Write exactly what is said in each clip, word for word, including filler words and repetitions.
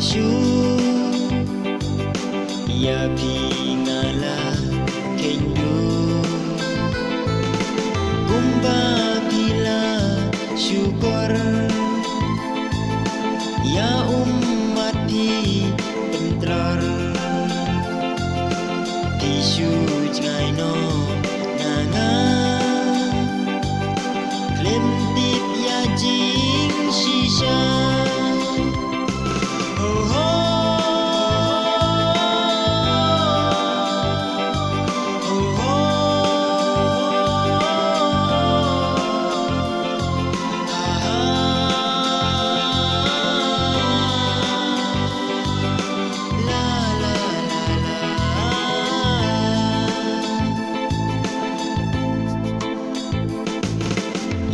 shu ïa phi nga la kheiñ duh. Kumba phi la shukor ïa u mat phi pyntror. Phi shu jngai noh na nga khlem tip ïa jingshisha. Ho, ho. Ho, ho. Ha, ha. La, la, la, la.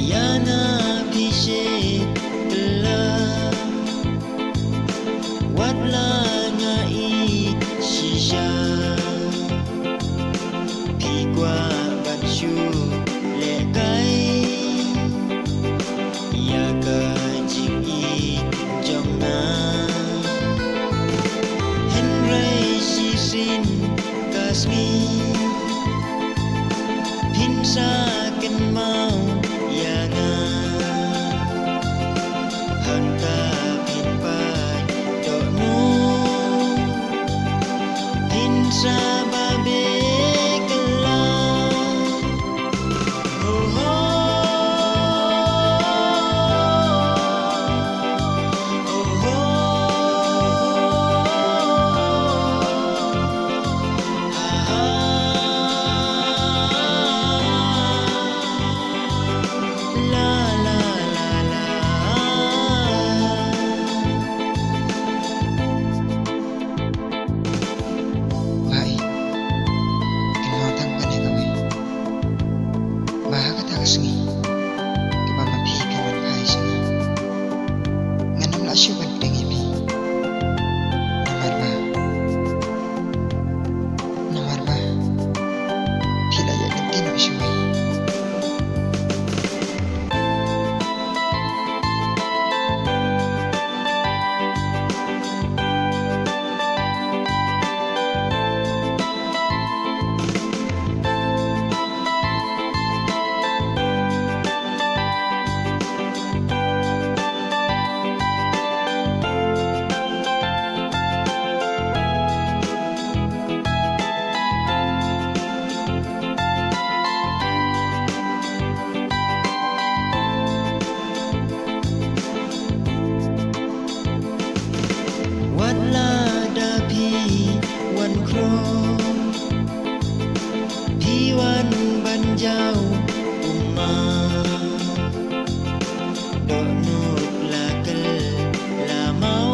Ïa nga phi shet kylla, wat la nga ïeit shisha. Phi kwah ban shu lehkai ïa ka jingïeit jong nga. Hynrei shisien ka sngi phin sa kynmaw ïa nga. Hangta phin pait dohnud, phin sa babe kylla. Ho, ho. Ho, ho. Ha, ha. La, la, la, la. Wah, i. Kynmaw tang kane kawei. Ba ha kata ka sngi kaba ma phi phi wan phai sha nga, ngan ym lah shuh ban pdiang ïa phi. Namar ba, namar ba phi la ïaid lynti noh shuwa. Wat la da phi wan khroh, phi wan ban jaw u ma. Dohnud la kylla maw,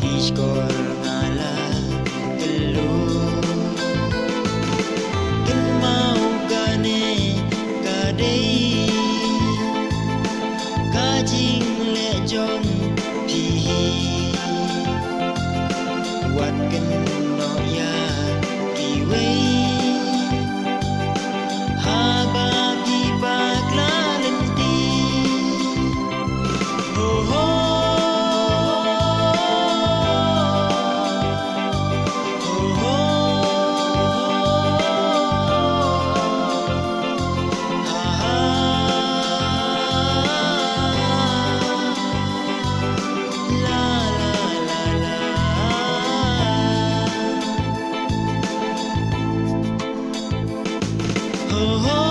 ki shkor nga la kylluid. Kynmaw kane ka dei ka jingleh jong phi hi. Wat kynnoh ïa kiwei haba phi bakla lynti. Ho, ho. Ho, ho. Ha, ha. La, la, la, la. Ho, ho.